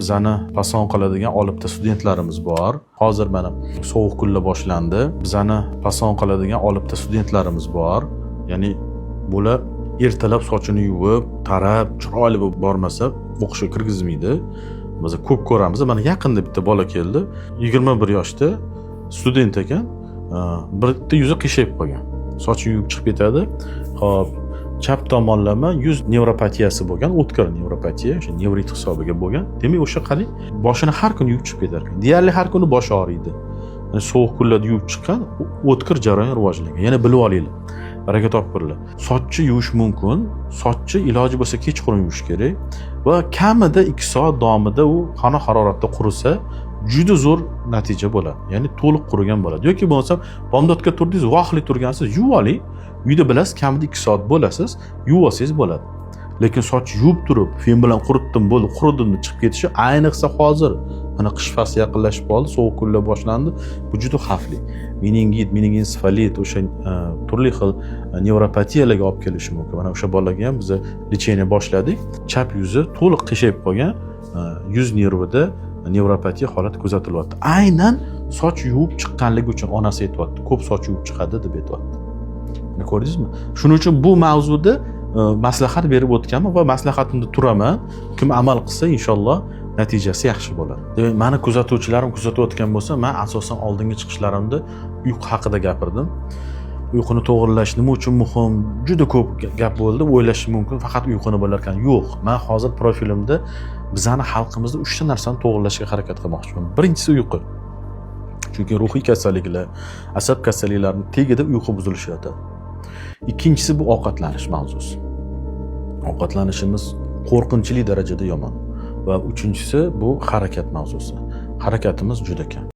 Bizani fason qiladigan olibda studentlarimiz bor. Hozir mana sovuq kunlar boshlandi. Bizani fason qiladigan olibda studentlarimiz bor. Ya'ni bular ertalab sochini yuvib, tarab, chiroyli bo'lib bormasa, o'qishga kirgizmaydi. Biz ko'p ko'ramiz. Mana yaqinda bitta bola keldi, 21 yoshda student ekan. Bitta yuzi qiyshayib qolgan, sochini yuvib chiqib ketadi. Ho'p, chap tomonlama yuz nevropatiyasi bo'lgan, o'tkir nevropatiya, o'sha nevrit hisobiga bo'lgan. Demak, o'sha, qarang, boshini har kuni yuvib chiqib ketar ekan, deyarli har kuni boshi og'riydi. Mana sovuq kunlarda yuvib chiqqan, o'tkir jarayon rivojlangan. Yana bilib olinglar, baraka topinglar, sochni yuvish mumkin. Sochni iloji bo'lsa kechqurun yuvish kerak va kamida 2 soat davomida u xona haroratida qurisa, juda zo'r natija bo'ladi, ya'ni to'liq qurigan bo'ladi. Yoki bo'lmasam bomdodga turdingiz, vaqtli turgansiz, yuvib oling. Uyda bilasiz, kamida 2 soat bo'lasiz, yuvib olsangiz bo'ladi. Lekin soch yuvib turib, fen bilan quritdim, bo'ldi, quridim deb chiqib ketishi, ayniqsa hozir mana qish fasli yaqinlashib qoldi, sovuq kunlar boshlandi, bu juda xavfli. Meningit, meningoensefalit, o'sha turli xil nevropatiyalarga olib kelishi mumkin. Mana o'sha bolaga ham biza лечение boshladik. Chap yuzi to'liq qiyshayib qolgan, yuz nervida nevropatiya holati kuzatilyapti, aynan soch yuvib chiqqanligi uchun. Onasi aytyapti, ko'p soch yuvib chiqadi deb aytyapti. Mana, ko'rdingizmi? Shuning uchun bu mavzuda maslahat berib o'tganman va maslahatimda turaman. Kim amal qilsa, inshaalloh natijasi yaxshi bo'ladi. Demak, mani kuzatuvchilarim kuzatayotgan bo'lsa, man asosan oldingi chiqishlarimda uyqu haqida gapirdim. Uyquni to'g'irlash nima uchun muhim, juda ko'p gap bo'ldi. O'ylashi mumkin, faqat uyquni bo'larkan. Yo'q, man hozir profilimda bizani xalqimizda uchta narsani to'g'irlashga harakat qilmoqchiman. Birinchisi uyqu, chunki ruhiy kasalliklar, asab kasalliklarini tagida uyqu buzilishi yotadi. Ikkinchisi bu ovqatlanish mavzusi, ovqatlanishimiz qo'rqinchli darajada yomon. Va uchinchisi bu harakat mavzusi, harakatimiz juda kam.